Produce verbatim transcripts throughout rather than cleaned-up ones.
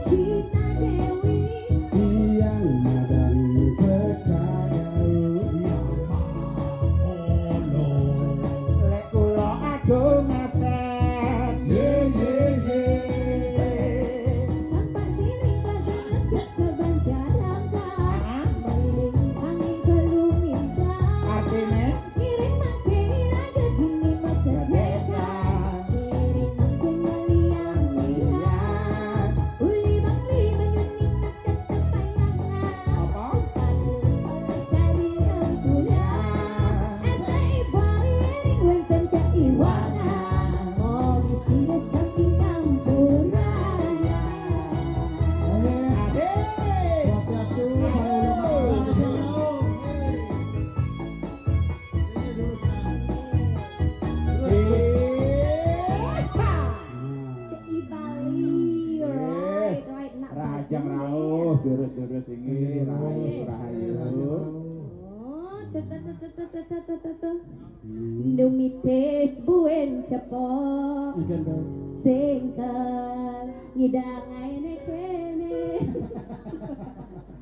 Cina Dewi. Tiang madan pekagalu. Iya, Mak. Olo. Lek kula agung ngasep. Ye, ye, ye. Bapak siling bagus ke Banjarangka. Hah? Meliling angin ke Luminta. Artine? Ngiring mangke ira gedine merdeka. Merdeka. Ngiring mangke ngeliang-liang. Uli Bangli menyuning nak tetep payangan. Apa? Padu oleh sari rembulan. Esai Bali ring wenten keiwangan. Mau disida samping nyampurana. Oke. Adik. Swastiastu, para ulama, para ulama. Kei Bali, right, right, nak Rahajeng Bali. Rauh, durus-durus inggih, rahayu, rahayu. Oh, tuh, tuh, tuh. Hmm. Numitis buen cepok. Iya, dong. Sengkel, ngidang aene kene.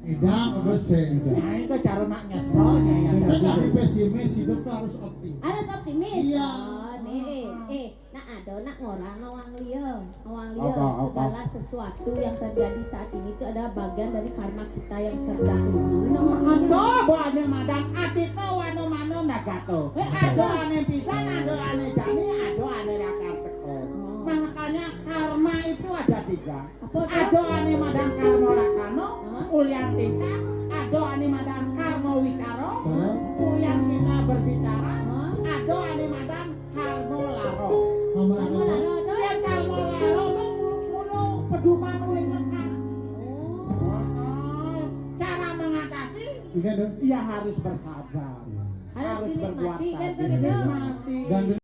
Idang, terus sengkel. Nah, itu cara nak nyesel, ya. Saya nggak pesimis, hidup tuh harus optimis. Harus optimis. Iya. Oh, nih, eh, eh. Nah, ada nak ngora nawang liya. Nawang liya, apa, apa? Segala sesuatu yang terjadi saat ini itu adalah bagian dari karma kita yang terdahulu. Nawang liya. Ada, Bu, ane madan atita wana mano nagato. Eh, ada. Ada ane pidan, ada ane jani, ada ane lakar teko. Oh. Makanya karma itu ada tiga. Apa tuh? Ada ane madan karma laksana, hah? Ulian tingkah, ada ane madan karma wicara, hah? Ulian kita berbicara, hah? Ada ane madan karma lara. Karma lara. Karma lara tuh? Ya, karma lara tuh mu-, mula pedoman uling nekak. Oh. Heeh. Cara mengatasi, iya, dong. Ya harus bersabar. Harus dinikmati, harus berbuat kan, sabar. Begitu? Dinikmati. Dan